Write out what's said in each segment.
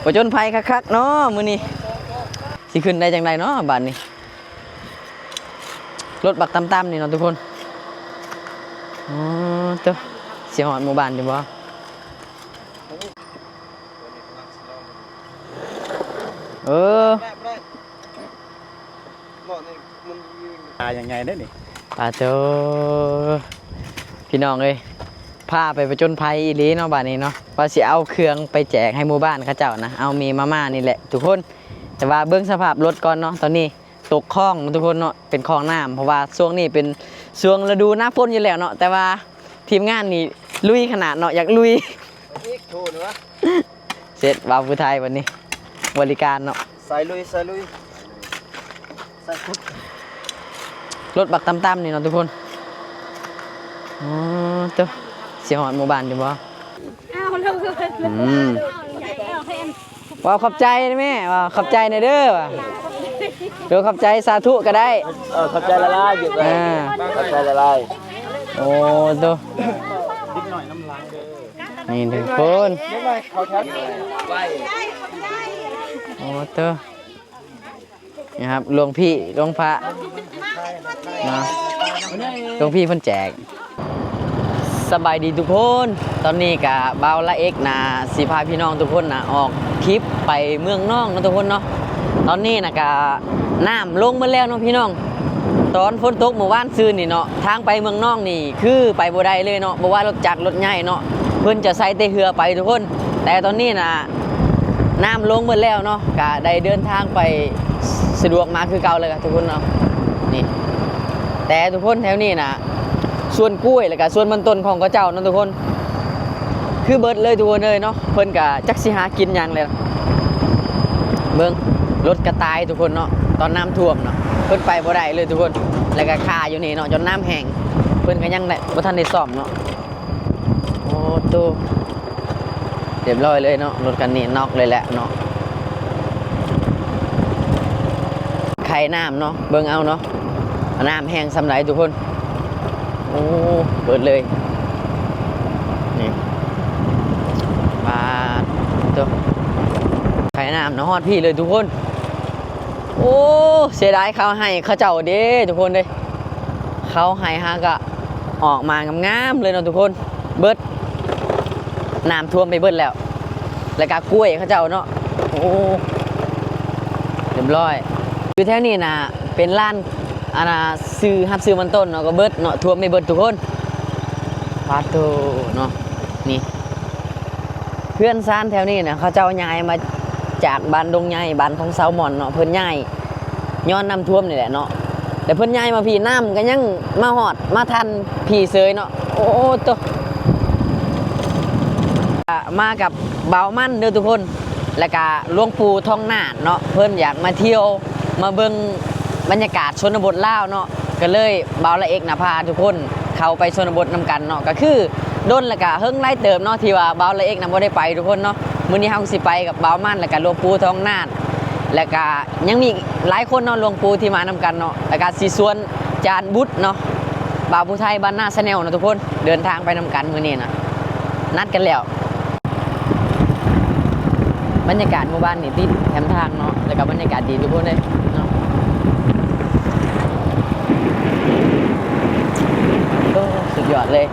ຜະຈົນໄພຄັກໆເນາະມື້ນີ້ ຊິຂຶ້ນໄດ້ຈັ່ງໃດເນາະບາດນີ້. ລົດບັກຕ່ຳໆນີ້ເນາະທຸກຄົນ. ອໍ ໂຕ ຊິຮອດໝູ່ບ້ານຢູ່ບໍ່? ເອີ ປາຍັງໃຫຍ່ເດ້ນີ້ ປາໂຕ ພີ່ນ້ອງເອີຍ ພາໄປຜະຈົນໄພອີ່ຫຼີເນາະບາດນີ້ເນາະ. ວ່າຊິເອົາເຄື່ອງໄປແຈກໃຫ້ໝູ່ບ້ານເຂົາເຈົ້ານະ ເອົາມີມາມ່ານີ້ແຫຼະທຸກຄົນ. ແຕ່ວ່າເບິ່ງສະພາບລົດກ່ອນເນາະ ຕອນນີ້ຕົກຄອງເນາະທຸກຄົນເນາະ ເປັນຄອງນ້ຳ ເພາະວ່າຊ່ວງນີ້ເປັນຊ່ວງລະດູໜ້າຝົນຢູ່ແລ້ວເນາະ. ແຕ່ວ່າທີມງານນີ້ລຸຍຂະໜາດເນາະ ຢາກລຸຍ ອີກໂທນວະ. ເສັດ ບ່າວຜູ້ໄທບັດນີ້ ບໍລິການເນາະ ສາຍລຸຍ ສາຍລຸຍ ສາຍຂຸດ. ລົດບັກຕ່ຳໆນີ້ເນາະທຸກຄົນ. ອໍ ໂຕ ຊິຮອດໝູ່ບ້ານຢູ່ບໍ່? ເອົາແລ້ວ ອືມ ເອົາ ເວົ້າຂອບໃຈແມ່ ເວົ້າຂອບໃຈແດ່ເດີ ວ່າ ເດີ ຂອບໃຈ ສາທຸກໍໄດ້. ເອີ ຂອບໃຈຫຼາຍໆຢູ່ ອ່າ ຂອບໃຈຫຼາຍໆ. ໂອ້ໂຕ ນີ້ທຸກຄົນ ໂອ້ໂຕ ນີ້ຄັບ ຫຼວງພີ່ຫຼວງພະເນາະ ຫຼວງພີ່ເພິ່ນແຈກ. ສະບາຍດີທຸກຄົນ ຕອນນີ້ກະບ່າວລາເອັກນະ ຊິພາພີ່ນ້ອງທຸກຄົນນະ ອອກທຣິບໄປເມືອງນອງເນາະທຸກຄົນເນາະ. ຕອນນີ້ນະກະ ນ້ຳລົງໝົດແລ້ວເນາະພີ່ນ້ອງ. ຕອນຝົນຕົກມື້ວານຊືນນີ້ເນາະ ທາງໄປເມືອງນອງນີ້ຄືໄປບໍ່ໄດ້ເລີຍເນາະ ບໍ່ວ່າລົດຈັກລົດໃຫຍ່ເນາະ ເພິ່ນຈະໃຊ້ແຕ່ເຮືອໄປທຸກຄົນ. ແຕ່ຕອນນີ້ນະ ນ້ຳລົງໝົດແລ້ວເນາະ ກະໄດ້ເດີນທາງໄປສະດວກມາຄືເກົ່າເລີຍທຸກຄົນເນາະ. ນີ້ ແຕ່ທຸກຄົນ ແຖວນີ້ນະ ສວນກ້ວຍ ແລ້ວກະສວນມັນຕົ້ນຂອງເຂົາເຈົ້າເນາະທຸກຄົນ ຄືເບິດເລີຍທຸກຄົນເອີຍເນາະ. ເພິ່ນກະຈັກຊິຫາກິນຫຍັງແລ້ວ ເບິ່ງ ລົດກະຕາຍທຸກຄົນເນາະ ຕອນນ້ຳຖ້ວມເນາະ ເພິ່ນໄປບໍ່ໄດ້ເລີຍທຸກຄົນ. ແລ້ວກະຄາຢູ່ນີ້ເນາະ ຈົນນ້ຳແຫ້ງ ເພິ່ນກະຍັງໄດ້ ບໍ່ທັນໄດ້ສ້ອມເນາະ. ໂອ້ໂຕ ຮຽບຮ້ອຍເລີຍເນາະ ລົດຄັນນີ້ນອກເລີຍແຫຼະເນາະ. ໄຄນ້ຳເນາະ ເບິ່ງເອົາເນາະ ນ້ຳແຮງສ່ຳໃດທຸກຄົນ. ໂອ້ ເປີດເລີຍ ນີ້ ປາດໂຕ ໄຄນ້ຳເນາະ ຮອດພີ້ເລີຍທຸກຄົນ. ໂອ້ ເສຍດາຍເຂົ້າໄຮ່ເຂົາເຈົ້າເດ້ທຸກຄົນເດ້ ເຂົ້າໄຮ່ຫາກະອອກມາງາມໆເລີຍເນາະທຸກຄົນ ເບິດ ນ້ຳຖ້ວມໄປເບິດແລ້ວ. ແລ້ວກະກ້ວຍເຂົາເຈົ້າເນາະ ໂອ້ ຮຽບຮ້ອຍ. ຢູ່ແຖວນີ້ນະ ເປັນລານ ອັນນ່າ ຊື້ ຮັບຊື້ມັນຕົ້ນເນາະ ກະເບິດເນາະ ຖ້ວມໄປເບິດທຸກຄົນ. ປາດໂທເນາະ ນີ້ ເຮືອນຊານແຖວນີ້ນະ ເຂົາເຈົ້າຍ້າຍມາຈາກບ້ານດົງໃຫຍ່ ບ້ານຂອງຊາວມອນເນາະ ເພິ່ນຍ້າຍຍ້ອນນ້ຳຖ້ວມນີ້ແຫຼະເນາະ. ແຕ່ເພິ່ນຍ້າຍມາພີ້ ນ້ຳກະຍັງມາຮອດມາທັນພີ້ເສີຍເນາະ. ໂອ້ໂຕ ມາກັບບ່າວມັນເດີທຸກຄົນ ແລ້ວກະຫຼວງປູ່ທອງນາດເນາະ ເພິ່ນຢາກມາທ່ຽວ ມາເບິ່ງບັນຍາກາດຊົນນະບົດລາວເນາະ. ກະເລີຍບ່າວລາເອັກນະພາທຸກຄົນເຂົ້າໄປຊົນນະບົດນຳກັນເນາະ ກະຄືດົນແລ້ວກະເຫິງຫຼາຍເຕີບເນາະ ທີ່ວ່າບ່າວລາເອັກນະບໍ່ໄດ້ໄປທຸກຄົນເນາະ. ມື້ນີ້ເຮົາກະຊິໄປກັບບ່າວມັນ ແລ້ວກະຫຼວງປູ່ທອງນາດ ແລ້ວກະຍັງມີອີກຫຼາຍຄົນເນາະ ຫຼວງປູ່ທີ່ມານຳກັນເນາະ. ແລ້ວກະຊິຊວນຈານບຸດເນາະ ບ່າວຜູ້ໄທບ້ານນາແຊນແນວເນາະທຸກຄົນ ເດີນທາງໄປນຳກັນມື້ນີ້ນະ ນັດກັນແລ້ວ. ບັນຍາກາດໝູ່ບ້ານນີ້ຕິດແຄມທາງເນາະ ແລ້ວກະບັນຍາກາດດີທຸກຄົນເລີຍເນາະ. ໂອ້ ສຸດຍອດເລີຍ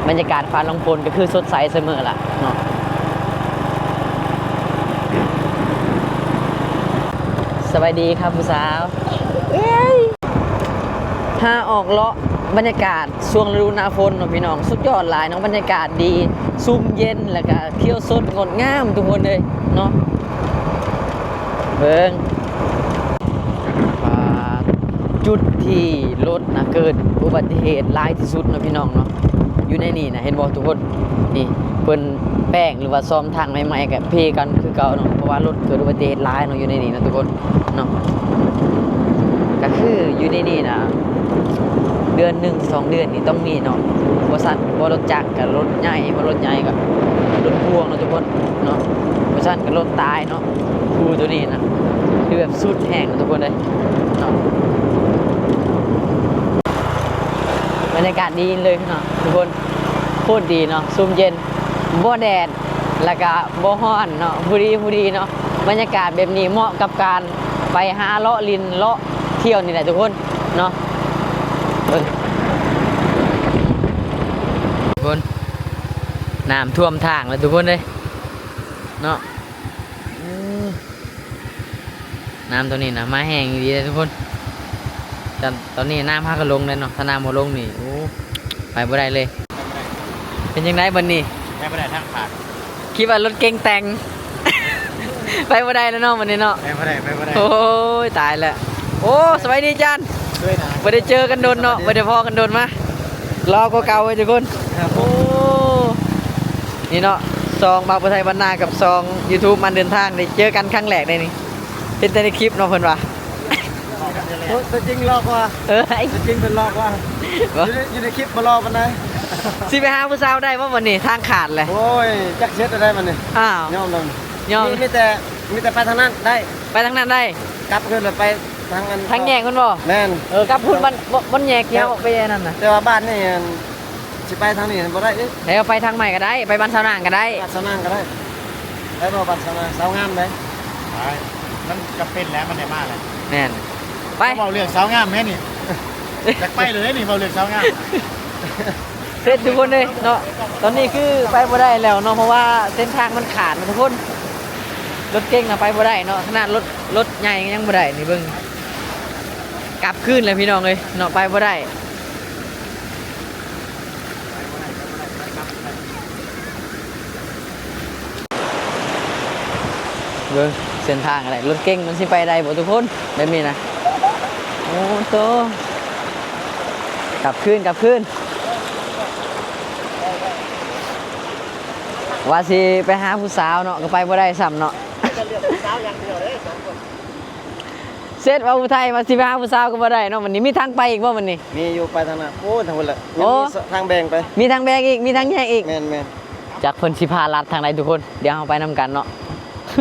ບັນຍາກາດຟ້າລົງຝົນກະຄືສົດໃສສະເໝີລະເນາະ. ສະບາຍດີຄັບຜູ້ສາວ ເອີຍ. ພາອອກເລາະບັນຍາກາດຊ່ວງລະດູໜ້າຝົນເນາະພີ່ນ້ອງ ສຸດຍອດຫຼາຍເນາະ ບັນຍາກາດດີ ຊຸ່ມເຢັນ ແລ້ວກະຂຽວສົດງົດງາມທຸກຄົນເລີຍເນາະ. ເບິ່ງ ປາດ ຈຸດທີ່ລົດນະເກີດອຸບັດຕິເຫດຫຼາຍທີ່ສຸດເນາະພີ່ນ້ອງເນາະ ຢູ່ໃນນີ້ນະ ເຫັນບໍ່ທຸກຄົນ? ນີ້ ເພິ່ນແປງ ຫຼືວ່າຊອມທາງໃໝ່ໆ ກະພີ້ກັນຄືເກົ່າເນາະ ເພາະວ່າລົດເກີດອຸບັດຕິເຫດຫຼາຍເນາະ ຢູ່ໃນນີ້ນະທຸກຄົນເນາະ. ກະຄືຢູ່ໃນນີ້ນະ ເດືອນໜຶ່ງສອງເດືອນນີ້ຕ້ອງມີເນາະ ບໍ່ຊັ້ນບໍ່ລົດຈັກກະລົດໃຫຍ່ ບໍ່ລົດໃຫຍ່ກະລົດພ່ວງເນາະທຸກຄົນເນາະ ບໍ່ຊັ້ນກະລົດຕາຍເນາະ. ພູໂຕນີ້ນະ ຄືແບບສຸດແຮງທຸກຄົນເອີຍເນາະ. ບັນຍາກາດດີເລີຍເນາະທຸກຄົນ ໂຄດດີເນາະ ຊຸ່ມເຢັນ ບໍ່ແດດ ແລ້ວກະບໍ່ຮ້ອນເນາະ ພໍດີ ພໍດີເນາະ. ບັນຍາກາດແບບນີ້ເໝາະກັບການໄປຫາເລາະຫຼິ້ນເລາະທ່ຽວນີ້ແຫຼະທຸກຄົນເນາະ. ເບິ່ງ ທຸກຄົນ ນ້ຳຖ້ວມທາງແລ້ວທຸກຄົນເອີຍເນາະ. ອືມ ນ້ຳໂຕນີ້ນະມາແຮງອີ່ຫຼີເດ້ທຸກຄົນ. ຕອນ ຕອນນີ້ນ້ຳຫາກະລົງແລ້ວເນາະ ຖ້ານ້ຳບໍ່ລົງນີ້ ໂອ້ ໄປບໍ່ໄດ້ເລີຍ. ເປັນຈັ່ງໃດບັດນີ້? ໄປບໍ່ໄດ້ ທາງຂາດ. ຄິດວ່າລົດເກັງແຕ່ງ ໄປບໍ່ໄດ້ແລ້ວເນາະບັດນີ້ເນາະ. ໄປບໍ່ໄດ້ ໄປບໍ່ໄດ້. ໂອ້ຍ ຕາຍແລ້ວ. ໂອ້ ສະບາຍດີຈານ. ບໍ່ໄດ້ເຈີກັນດົນເນາະ ບໍ່ໄດ້ພໍ້ກັນດົນມາ. ຫຼໍ່ກວ່າເກົ່າເວີຍທຸກຄົນ. ໂອ້ ນີ້ເນາະ ຊ່ອງບ່າວຜູ້ໄທບ້ານນາກັບຊ່ອງຢູທູບມັນເດີນທາງ ໄດ້ເຈີກັນຄັ້ງແລກເດ້ນີ້. ເຫັນແຕ່ໃນຄລິບເນາະເພິ່ນວ່າ. ໂອ້ ຕົວຈິງຫຼໍ່ກວ່າ. ເອີ ຕົວຈິງເພິ່ນຫຼໍ່ກວ່າ. ຢູ່ໃນ ຢູ່ໃນຄລິບບໍ່ຫຼໍ່ປານໃດ. ຊິໄປຫາຜູ້ສາວໄດ້ບໍ່ບັດນີ້? ທາງຂາດແຫຼະ. ໂອ້ຍ ຈັກເຮັດແນວໃດບັດນີ້. ອ້າວ ຍອມແລ້ວ ຍອມ. ມີ ມີແຕ່ ມີແຕ່ໄປທາງນັ້ນໄດ້. ໄປທາງນັ້ນໄດ້. ກັບຄືນແລ້ວໄປທາງອັນ ທາງແຍກພຸ້ນບໍ່? ແມ່ນ. ເອີ ກັບພຸ້ນ ມັນ ມັນ ມັນແຍກທີ່ເຮົາອອກໄປອັນນັ້ນນະ. ແຕ່ວ່າບ້ານນີ້ ອັນ ຊິໄປທາງນີ້ບໍ່ໄດ້ເດ້. ແລ້ວໄປທາງໃໝ່ກໍໄດ້ ໄປບ້ານຊາວນາງກໍໄດ້. ບ້ານຊາວນາງກໍໄດ້. ໄປບໍ່ ບ້ານຊາວນາງ ສາວງາມເດ້. ໄປ ມັນຈຳເປັນແລ້ວ ມັນໄດ້ມາແລ້ວ. ແມ່ນ. ໄປ ເວົ້າເລື່ອງສາວງາມແມ່ນນີ້ ຢາກໄປເລີຍນີ້ ເວົ້າເລື່ອງສາວງາມ. ເສັດທຸກຄົນເດ້ເນາະ. ຕອນນີ້ຄືໄປບໍ່ໄດ້ແລ້ວເນາະ ເພາະວ່າເສັ້ນທາງມັນຂາດນະທຸກຄົນ. ລົດເກັງນະໄປບໍ່ໄດ້ເນາະ ຂະໜາດລົດ ລົດໃຫຍ່ຍັງບໍ່ໄດ້. ນີ້ເບິ່ງ ກັບຄືນແລ້ວພີ່ນ້ອງເອີຍເນາະ ໄປບໍ່ໄດ້. ເບິ່ງເສັ້ນທາງກໍໄດ້ ລົດເກັງມັນຊິໄປໄດ້ບໍ່ທຸກຄົນ ແບບນີ້ນະ. ໂອ້ໂຕ ກັບຄືນ ກັບຄືນ. ວ່າຊິໄປຫາຜູ້ສາວເນາະ ກໍໄປບໍ່ໄດ້ຊ້ຳເນາະ. ເສັດວ່າຜູ້ໄທວ່າຊິໄປຫາຜູ້ສາວກໍບໍ່ໄດ້ເນາະ. ບັດນີ້ມີທາງໄປອີກບໍ່ບັດນີ້? ມີຢູ່ ໄປທາງນັ້ນ ໂອ້ຍ ທາງພຸ້ນແຫຼະ. ໂອ້ ມີທາງແບ່ງໄປ. ມີທາງແບ່ງອີກ ມີທາງແຍກອີກ. ແມ່ນໆ. ຈັກເພິ່ນຊິພາລັດທາງໃດທຸກຄົນ ດຽວເຮົາໄປນຳກັນເນາະ.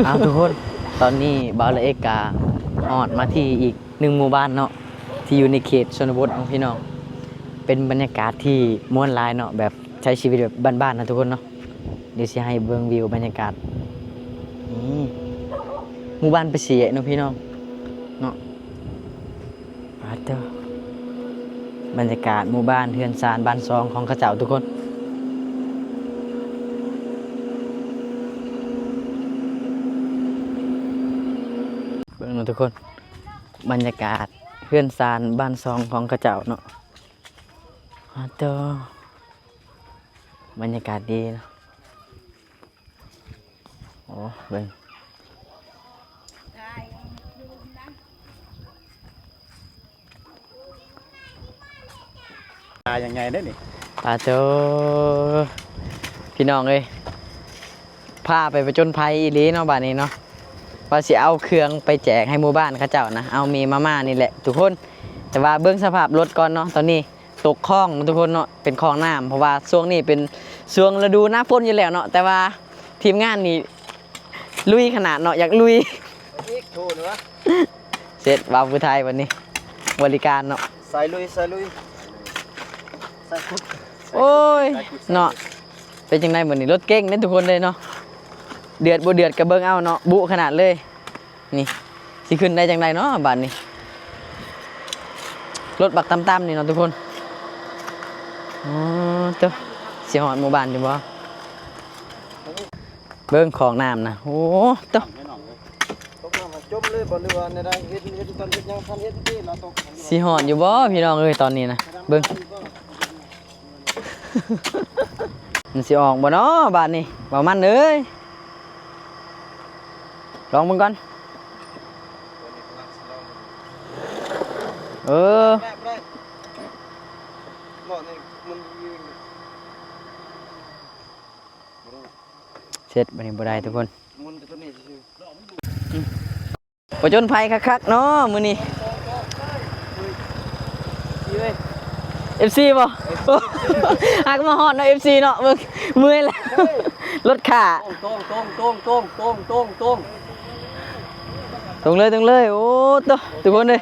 ເອົາທຸກຄົນ ຕອນນີ້ບ່າວລະເອກກະຮອດມາທີ່ອີກໜຶ່ງໝູ່ບ້ານເນາະ ທີ່ຢູ່ໃນເຂດຊົນນະບົດຂອງພີ່ນ້ອງ. ເປັນບັນຍາກາດທີ່ມ່ວນຫຼາຍເນາະ ແບບໃຊ້ຊີວິດແບບບ້ານໆນະທຸກຄົນເນາະ. ດຽວຊິໃຫ້ເບິ່ງວິວບັນຍາກາດ ນີ້ ໝູ່ບ້ານປາເສຍເນາະພີ່ນ້ອງເນາະ. ປາດໂທ້ ບັນຍາກາດໝູ່ບ້ານເຮືອນຊານບ້ານຊ່ອງຂອງເຂົາເຈົ້າທຸກຄົນ. ເບິ່ງເນາະທຸກຄົນ ບັນຍາກາດເຮືອນຊານບ້ານຊ່ອງຂອງເຂົາເຈົ້າເນາະ. ປາດໂທ້ ບັນຍາກາດດີເນາະ. ໂອ້ ເບິ່ງ ປາຢ່າງໃຫຍ່ເດ້ນີ້. ປາໂທ້ ພີ່ນ້ອງເອີຍ ພາໄປປະຈົນໄພອີ່ຫຼີເນາະບາດນີ້ເນາະ. ວ່າຊິເອົາເຄື່ອງໄປແຈກໃຫ້ໝູ່ບ້ານເຂົາເຈົ້ານະ ເອົາມີມາມ່ານີ້ແຫຼະທຸກຄົນ. ແຕ່ວ່າເບິ່ງສະພາບລົດກ່ອນເນາະ ຕອນນີ້ ຕົກຄອງເນາະທຸກຄົນເນາະ ເປັນຄອງນ້ຳ ເພາະວ່າຊ່ວງນີ້ເປັນຊ່ວງລະດູໜ້າຝົນຢູ່ແລ້ວເນາະ. ແຕ່ວ່າທີມງານນີ້ລຸຍຂະໜາດເນາະ ຢາກລຸຍອີກ. ໂທດວະ ເສັດບ່າວຜູ້ໄທບັດນີ້ ບໍລິການເນາະ. ສາຍລຸຍ ສາຍລຸຍ ສາຍຂຸດ. ໂອ້ຍ ເນາະ ເປັນຈັ່ງໃດມື້ນີ້? ລົດເກັ່ງເດ້ທຸກຄົນເດ້ເນາະ. ເດືອດບໍ່ເດືອດກໍເບິ່ງເອົາເນາະ ບຸຂະໜາດເລີຍ. ນີ້ ຊິຂຶ້ນໄດ້ຈັ່ງໃດເນາະບາດນີ້? ລົດບັກຕ່ຳໆນີ້ເນາະທຸກຄົນ. ອໍ ໂຕ ຊິຮອດໝູ່ບ້ານຢູ່ບໍ່? ເບິ່ງຄອງນ້ຳນະ ໂອ້ ໂຕ ຕົກນ້ຳຈົມເລີຍບໍ່ ຫຼືວ່າແນວໃດ? ເຮັດ ເຮັດຕອນເຮັດຫຍັງ ຄັນເຮັດເດ້ລະຕົກ. ຊິຮອດຢູ່ບໍ່ພີ່ນ້ອງເອີຍ ຕອນນີ້ນະ ເບິ່ງ. ມັນຊິອອກບໍ່ເນາະບາດນີ້ ບ່າວມັນເອີຍ? ລອງເບິ່ງກ່ອນ. ເອີ ເສັດ ບາດນີ້ບໍ່ໄດ້ທຸກຄົນ. ປະຈົນໄພຄັກໆເນາະມື້ນີ້. ເອັຟຊີບໍ່? ຫາກມາຮອດເນາະ ເອັຟຊີເນາະ. ເບິ່ງ ເມື່ອຍແລ້ວ ລົດຂ້າ. ຕົງໆໆໆໆໆໆ ຕົງເລີຍ ຕົງເລີຍ. ໂອ້ ໂຕ ທຸກຄົນເອີຍ.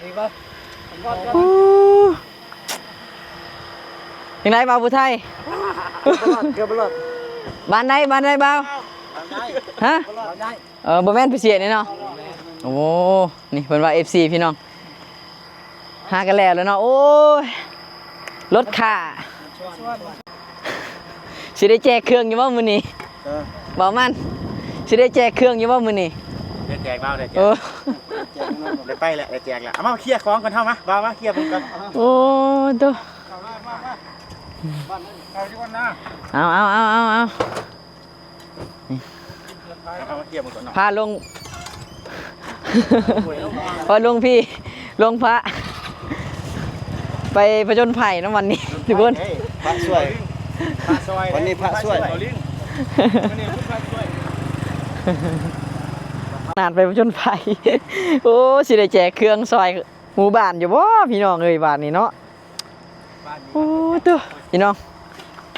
ຈັ່ງໃດບ່າວຜູ້ໄທ? ເກືອບບໍ່ລອດ ເກືອບບໍ່ລອດ. ບ້ານໃດ ບ້ານໃດບ່າວ? ບ້ານ ຮະ? ເອີ ບໍ່ແມ່ນໄປເສຍນີ້ເນາະ. ໂອ້ ນີ້ເພິ່ນວ່າເອັຟຊີພີ່ນ້ອງ ຫາກັນແລ້ວແຫຼະເນາະ. ໂອ້ຍ ລົດຂ້າ ຊິໄດ້ແຈກເຄື່ອງຢູ່ບໍ່ມື້ນີ້? ເອີ ເວົ້າມັນ ຊິໄດ້ແຈກເຄື່ອງຢູ່ບໍ່ມື້ນີ້? ໄດ້ແຈກແລ້ວ ໄດ້ແຈກ ໂອ້ ໄດ້ໄປແລ້ວ ໄດ້ແຈກແລ້ວ. ເອົາມາເຄຍຂອງກ່ອນ ເຮົາມາ ບ່າວມາເຄຍເບິ່ງກ່ອນ. ໂອ້ ໂຕ ເອົາ ເອົາ ເອົາ ເອົາ ນີ້ ເອົາມາເຄຍເບິ່ງກ່ອນເນາະ ພາລົງ ພາລົງພີ້ ລົງພະ ໄປຜະຈົນໄພນຳວັນນີ້ທຸກຄົນ. ພະຊ່ວຍ ພະຊ່ວຍ ວັນນີ້ພະຊ່ວຍ ຂະໜາດໄປຜະຈົນໄພ. ໂອ້ ຊິໄດ້ແຈກເຄື່ອງຊ່ອຍ ໝູ່ບ້ານຢູ່ບໍ່ພີ່ນ້ອງເອີຍ ບາດນີ້ເນາະ. ໂອ້ ໂຕ ພີ່ນ້ອງ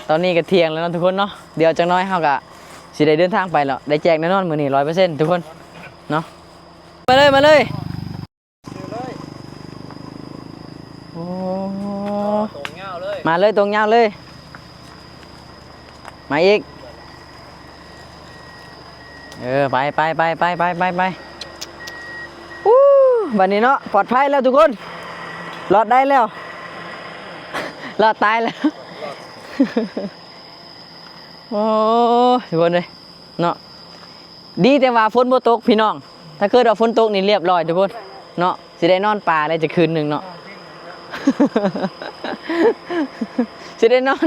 ຕອນນີ້ກໍທ່ຽງແລ້ວເນາະທຸກຄົນເນາະ. ດຽວຈັກໜ້ອຍເຮົາກໍຊິໄດ້ເດີນທາງໄປແລ້ວ ໄດ້ແຈກແນ່ນອນມື້ນີ້ ຮ້ອຍເປີເຊັນ ທຸກຄົນເນາະ. ມາເລີຍ ມາເລີຍ ໂອ້ ຕົງຍາວເລີຍ ມາເລີຍ ຕົງຍາວເລີຍ. ມາອີກ ເອີ ໄປ ໄປ ໄປ ອູ້ ບັດນີ້ເນາະ ປອດໄພແລ້ວທຸກຄົນ ລອດໄດ້ແລ້ວ ລອດຕາຍແລ້ວ. ໂອ້ ທຸກຄົນເອີຍເນາະ ດີແຕ່ວ່າຝົນບໍ່ຕົກພີ່ນ້ອງ. ຖ້າເກີດວ່າຝົນຕົກນີ້ລຽບລ້ອຍທຸກຄົນເນາະ ຊິໄດ້ນອນປ່າໄດ້ຈັກຄືນໜຶ່ງເນາະ. ຊິໄດ້ນອນ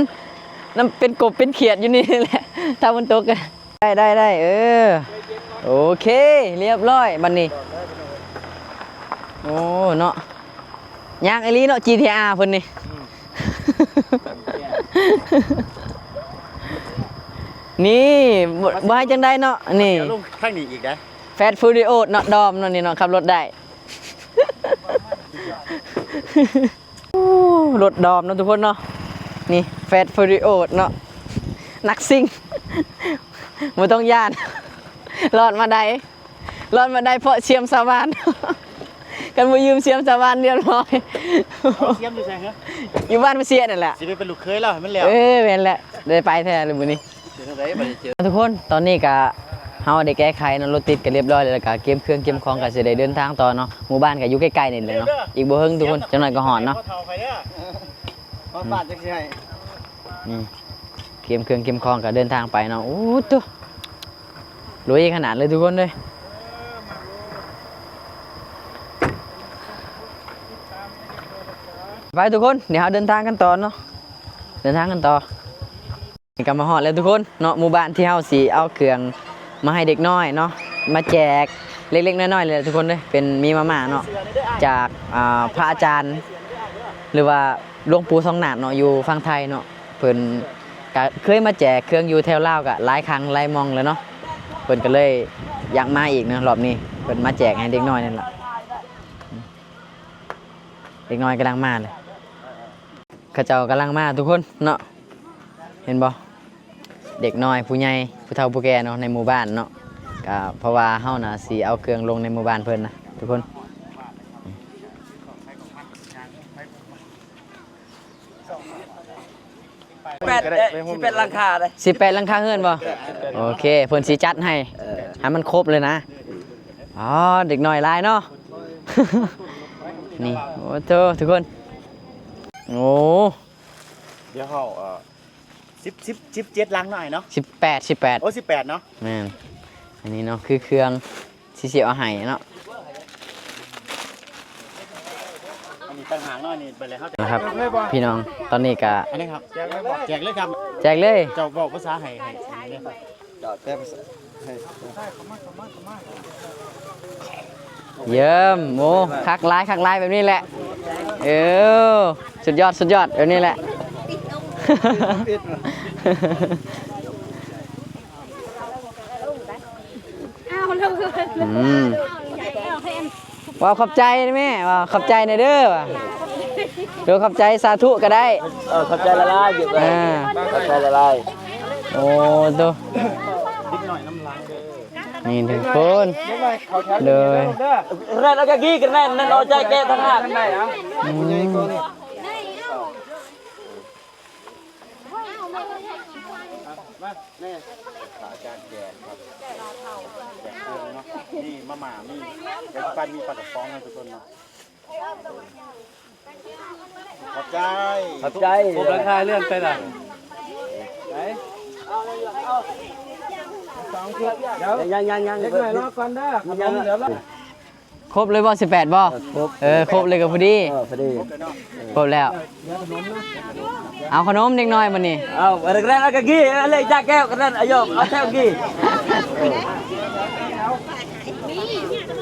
ນຳເປັນກົບເປັນຂຽດຢູ່ນີ້ແຫຼະ ຖ້າຝົນຕົກ. ໄດ້ ໄດ້ ໄດ້ ເອີ ໂອເຄ ລຽບລ້ອຍບັດນີ້. ໂອ້ ເນາະ ຍາກອີ່ຫຼີເນາະ ຈີທີອາ ເພິ່ນນີ້. ອືມ ນີ້ ບໍ່ ບໍ່ໃຫ້ຈັ່ງໃດເນາະ ນີ້ ເອົາລົງທາງນີ້ອີກໄດ໋. ແຟດຟູຣິໂອດເນາະ ດອມເນາະ ນີ້ເນາະ ຂັບລົດໄດ້. ໂອ້ ລົດດອມເນາະທຸກຄົນເນາະ ນີ້ ແຟດຟູຣິໂອດເນາະ ນັກຊິ່ງ ບໍ່ຕ້ອງຢ້ານ ລອດມາໄດ້ ລອດມາໄດ້ເພາະສຽມສາວານ ຄັນບໍ່ຢືມສຽມສາວານລຽບລ້ອຍ. ເອົາສຽມຢູ່ໃສຫະ? ຢູ່ບ້ານມາເຊຍນັ້ນແຫຼະ ຊິໄປເປັນລູກເຂີຍລາວໃຫ້ມັນແລ້ວ. ເອີ ແມ່ນແຫຼະ ໄດ້ໄປແທ້ລະມື້ນີ້. ເປັນຈັ່ງໃດບັດນີ້ເຈີ ທຸກຄົນ ຕອນນີ້ກະເຮົາໄດ້ແກ້ໄຂເນາະ ລົດຕິດກະລຽບລ້ອຍແລ້ວ ແລ້ວກະກຽມເຄື່ອງກຽມຂອງ ກະຊິໄດ້ເດີນທາງຕໍ່ເນາະ. ໝູ່ບ້ານກະຢູ່ໃກ້ໆນີ້ແຫຼະເນາະ ອີກບໍ່ເຫິງທຸກຄົນ ຈັກໜ້ອຍກະຮອດເນາະ. ອືມ ຮອດບ້ານຈັກຊິໃຫ້ ນີ້ ກຽມເຄື່ອງກຽມຂອງກະເດີນທາງໄປເນາະ. ໂອ້ ໂຕ ລຸຍຂະໜາດເລີຍທຸກຄົນເອີຍ. ໄປທຸກຄົນ ດຽວເຮົາເດີນທາງກັນຕໍ່ເນາະ ເດີນທາງກັນຕໍ່. ນີ້ກະມາຮອດແລ້ວທຸກຄົນເນາະ ໝູ່ບ້ານທີ່ເຮົາຊິເອົາເຄື່ອງມາໃຫ້ເດັກນ້ອຍເນາະ ມາແຈກເລັກໆນ້ອຍໆເລີຍທຸກຄົນເດີ. ເປັນມີມາມ່າເນາະ ຈາກ ອ່າ ພະອາຈານ ຫຼືວ່າຫຼວງປູ່ທອງນາດເນາະ ຢູ່ຝັ່ງໄທເນາະ. ເພິ່ນກະເຄີຍມາແຈກເຄື່ອງຢູ່ແຖວລາວກະຫຼາຍຄັ້ງຫຼາຍໝ່ອງແລ້ວເນາະ ເພິ່ນກະເລີຍຢາກມາອີກເນາະ ຮອບນີ້ເພິ່ນມາແຈກໃຫ້ເດັກນ້ອຍນັ້ນລະ. ເດັກນ້ອຍກຳລັງມາເລີຍ ເຂົາເຈົ້າກຳລັງມາທຸກຄົນເນາະ ເຫັນບໍ່? ເດັກນ້ອຍ ຜູ້ໃຫຍ່ ຜູ້ເຖົ້າຜູ້ແກ່ເນາະ ໃນໝູ່ບ້ານເນາະ. ກະເພາະວ່າເຮົານະຊິເອົາເຄື່ອງລົງໃນໝູ່ບ້ານເພິ່ນນະທຸກຄົນ. ແປດ ເດ້ ສິບແປດຫຼັງຄາເດ້ ສິບແປດຫຼັງຄາເຮືອນບໍ່? ໂອເຄ ເພິ່ນຊິຈັດໃຫ້ ເອີ ໃຫ້ມັນຄົບເລີຍນະ. ອໍ ເດັກນ້ອຍຫຼາຍເນາະ ນີ້ ໂອ້ໂຕ ທຸກຄົນ ໂອ້ ດຽວເຮົາ ເອີ ສິບ ສິບ ສິບເຈັດຫຼັງເນາະອ້າຍເນາະ. ສິບແປດ ສິບແປດ ໂອ້ ສິບແປດເນາະ. ແມ່ນ ອັນນີ້ເນາະ ຄືເຄື່ອງ ຊິ ຊິເອົາໃຫ້ເນາະ. ອັນນີ້ຕ່າງຫາກເນາະ ອັນນີ້ໄປເລີຍ ເຮົາຈະ ນະຄັບ ພີ່ນ້ອງ ຕອນນີ້ກະ ອັນນີ້ຄັບ ແຈກເລີຍບໍ່? ແຈກເລີຍຄັບ ແຈກເລີຍ. ເຈົ້າເວົ້າພາສາໄທໃຫ້ ໃຫ້ແດ່ ເຈົ້າແປພາສາໄທ. ຢ້ຽມ ໂອ້ ຄັກຫຼາຍ ຄັກຫຼາຍ ແບບນີ້ແຫຼະ. ເອີ ສຸດຍອດ ສຸດຍອດ ແບບນີ້ແຫຼະ. ອືມ ເວົ້າຂອບໃຈແມ່ ເວົ້າຂອບໃຈແດ່ເດີ ວ່າ ໂດຍ ຂອບໃຈ ສາທຸກະໄດ້. ເອີ ຂອບໃຈຫຼາຍໆ ຢູ່ເອີຍ ອ່າ ຂອບໃຈຫຼາຍໆ. ໂອ້ໂຕ ນີ້ທຸກຄົນ ໂດຍ ແກຣນເອົາກະກີ້ ແກຣນນັ້ນເອົາໃຈແກະທາງຫາກ. ອືມ. ອາຈານແຈກ ແຈກເຄື່ອງເນາະ ມີມາມ່າ ມີເປັນປັນ ມີປາກະປ໋ອງເນາະ ທຸກຄົນເນາະ. ຂອບໃຈ ຂອບໃຈ ຄົບແລ້ວ ຖ່າຍເລື່ອງໃສ່ລະ ໄປ ຍັງໆໆ ເດັກນ້ອຍລໍກ່ອນເດີ ຂະໜົມເດີ ຄົບເລີຍບໍ່ ສິບແປດບໍ່? ເອີ ຄົບ ເອີ ຄົບເລີຍກໍພໍດີ ເອີ ພໍດີ ຄົບແລ້ວ ເອົາຂະໜົມເດັກນ້ອຍບັດນີ້ ເອົາແລກໆ ເອົາກະກີ້ ເອົາເລີຍຈາກແກ້ວກັນນັ້ນ ອາຍົມ ເອົາແທ້ກີ້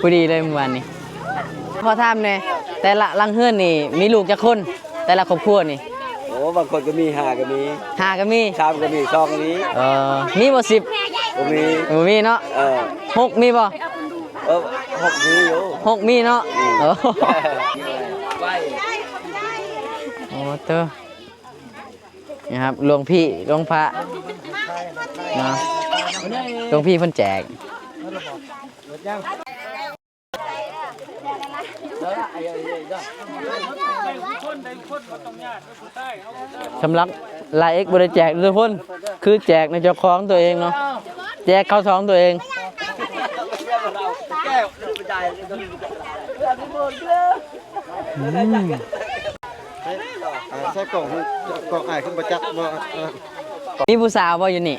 ພໍດີເລີຍມື້ວານນີ້. ຂໍຖາມແດ່ ແຕ່ລະຫຼັງເຮືອນນີ້ມີລູກຈັກຄົນ? ແຕ່ລະຄອບຄົວນີ້ ໂອ້ ບາງຄົນກໍມີ ຫ້າກໍມີ ຫ້າກໍມີ ສາມກໍມີ ສອງກໍມີ ເອີ ມີບໍ່ ສິບ? ບໍ່ມີ ບໍ່ມີເນາະ ເອີ ຫົກມີບໍ່? ເອີ ຫົກມີຢູ່ ຫົກມີເນາະ ອືມ ເອີ ໂອ້ ເຕີ ນີ້ຄັບ ຫຼວງພີ່ ຫຼວງພະເນາະ ຫຼວງພີ່ເພິ່ນແຈກ ສຳລັບລາເອັກບໍ່ໄດ້ແຈກເດີທຸກຄົນ ຄືແຈກໃນເຈົ້າຂອງຕົວເອງເນາະ ແຈກເຂົ້າຊອງຕົວເອງ ອືມ ໃສ່ກ້ອງ ກ້ອງອ້າຍຄືບໍ່ຈັກບໍ່ ມີຜູ້ສາວບໍ່ຢູ່ນີ້?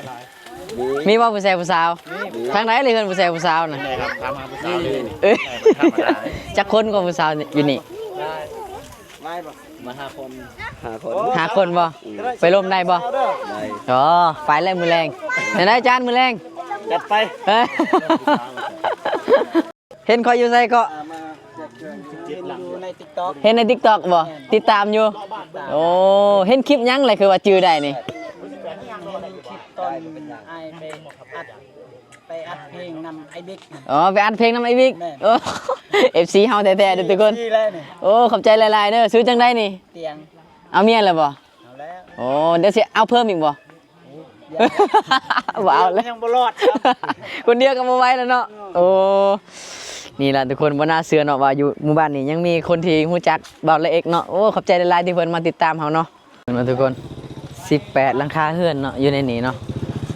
ມີ ມີບໍ່ຜູ້ແຊຜູ້ສາວ? ມີ ມີ ທາງໃດເລີຍເຮືອນຜູ້ແຊຜູ້ສາວນະ? ນີ້ແຫຼະຄັບ ຖາມຫາຜູ້ສາວເລີຍນີ້ ເອີ ທຳມະດາ ຈັກຄົນກໍຜູ້ສາວຢູ່ນີ້? ຫຼາຍບໍ່? ມາຫ້າຄົນ ຫ້າຄົນ ຫ້າຄົນບໍ່? ອືມ ໄປລົມໄດ້ບໍ່? ໄດ້ ອໍ ໄປແລ້ວມື້ແລງ ແນວໃດອາຈານມື້ແລງ? ຈັດໄປ ເອີ ເຫັນຂ້ອຍຢູ່ໃສເກາະ? ມາແຈກເຄື່ອງ ເຫັນຢູ່ໃນຕິກຕັອກ ເຫັນໃນຕິກຕັອກບໍ່? ແມ່ນ ຕິດຕາມຢູ່ ຕິດຕາມ ໂອ້ ເຫັນຄລິບຫຍັງແຫຼະ ຄືວ່າຈື່ໄດ້ນີ້? ເຫັນຄລິບຕອນອ້າຍໄປອັດ ໄປອັດເພງນຳອ້າຍບິກ ອໍ ໄປອັດເພງນຳອ້າຍບິກ ແມ່ນ ໂອ້ ເອັຟຊີເຮົາແທ້ໆເດີທຸກຄົນ ເອັຟຊີແລ້ວນີ້ ໂອ້ ຂອບໃຈຫຼາຍໆເດີ ຊື່ຈັ່ງໃດນີ້? ຕຽງ ເອົາເມຍແລ້ວບໍ່? ເອົາແລ້ວ ໂອ້ ດຽວຊິເອົາເພີ່ມອີກບໍ່? ບໍ່ເອົາແລ້ວ ຍັງບໍ່ລອດ ຄົນດຽວກໍບໍ່ໄຫວແລ້ວເນາະ ໂອ້ ນີ້ລະທຸກຄົນ ບໍ່ໜ້າເຊື່ອເນາະວ່າຢູ່ໝູ່ບ້ານນີ້ຍັງມີຄົນທີ່ຮູ້ຈັກບ່າວລາເອັກເນາະ ໂອ້ ຂອບໃຈຫຼາຍໆທີ່ເພິ່ນມາຕິດຕາມເຮົາເນາະ ເຫັນບໍ່ທຸກຄົນ ສິບແປດຫຼັງຄາເຮືອນເນາະ ຢູ່ໃນນີ້ເນາະ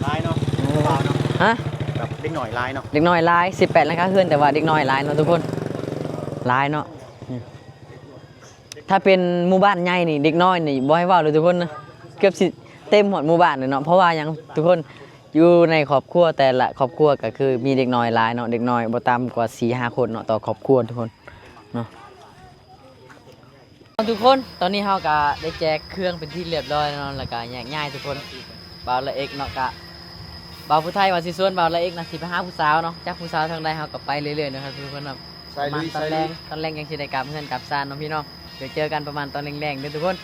ຫຼາຍເນາະ ໂອ້ ເນາະ ຮະ ແບບເດັກນ້ອຍຫຼາຍເນາະ ເດັກນ້ອຍຫຼາຍ ສິບແປດຫຼັງຄາເຮືອນ ແຕ່ວ່າເດັກນ້ອຍຫຼາຍເນາະທຸກຄົນ ຫຼາຍເນາະ ອືມ ຖ້າເປັນໝູ່ບ້ານໃຫຍ່ນີ້ ເດັກນ້ອຍນີ້ບໍ່ໃຫ້ເວົ້າເລີຍທຸກຄົນນະ ເກືອບຊິເຕັມຮອດໝູ່ບ້ານເລີຍເນາະ ເພາະວ່າຫຍັງທຸກຄົນ ຢູ່ໃນຄອບຄົວແຕ່ລະຄອບຄົວກໍຄືມີເດັກນ້ອຍຫຼາຍເນາະ ເດັກນ້ອຍບໍ່ຕ່ຳກວ່າສີ່ຫ້າຄົນເນາະ ຕໍ່ຄອບຄົວທຸກຄົນເນາະ ທຸກຄົນ ຕອນນີ້ເຮົາກໍໄດ້ແຈກເຄື່ອງເປັນທີ່ລຽບຮ້ອຍແລ້ວເນາະ ແລ້ວກໍແຍກຍ້າຍທຸກຄົນ ບ່າວລາເອັກເນາະ ກະ ບ່າວຜູ້ໄທວ່າຊິຊວນບ່າວລາເອັກນະ ຊິໄປຫາຜູ້ສາວເນາະ ຈັກຜູ້ສາວທາງໃດ ເຮົາກໍໄປເລື້ອຍໆເນາະ ທຸກຄົນເນາະ ປະມານຕອນແລງ ຕອນແລງຈັ່ງຊິໄດ້ກັບເຮືອນກັບຊານເນາະພີ່ນ້ອງ ດຽວເຈີກັນປະມານຕອນແລງໆເດີທຸກຄົນ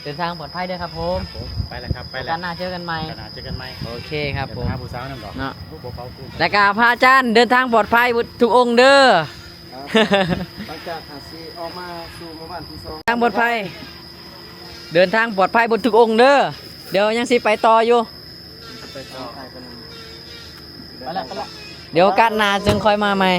ເດີນທາງປອດໄພເດີຄັບຜົມ ໄປແລ້ວຄັບ ໄປແລ້ວ ໂອກາດໜ້າເຈີກັນໃໝ່ ໂອກາດໜ້າເຈີກັນໃໝ່ ໂອເຄຄັບຜົມ ຫາຜູ້ສາວນຳດອກເນາະ ແລ້ວກະພະອາຈານເດີນທາງປອດໄພທຸກອົງເດີ ຫຼັງຈາກຫາຊິອອກມາສູ່ໝູ່ບ້ານທີສອງ ທາງປອດໄພ ເດີນທາງປອດໄພເບິດທຸກອົງເດີ ດຽວຍັງຊິໄປຕໍ່ຢູ່ ໄປຕໍ່ ໄປແລ້ວ ໄປແລ້ວ ດຽວໂອກາດໜ້າຈຶ່ງຄ່ອຍມາໃໝ່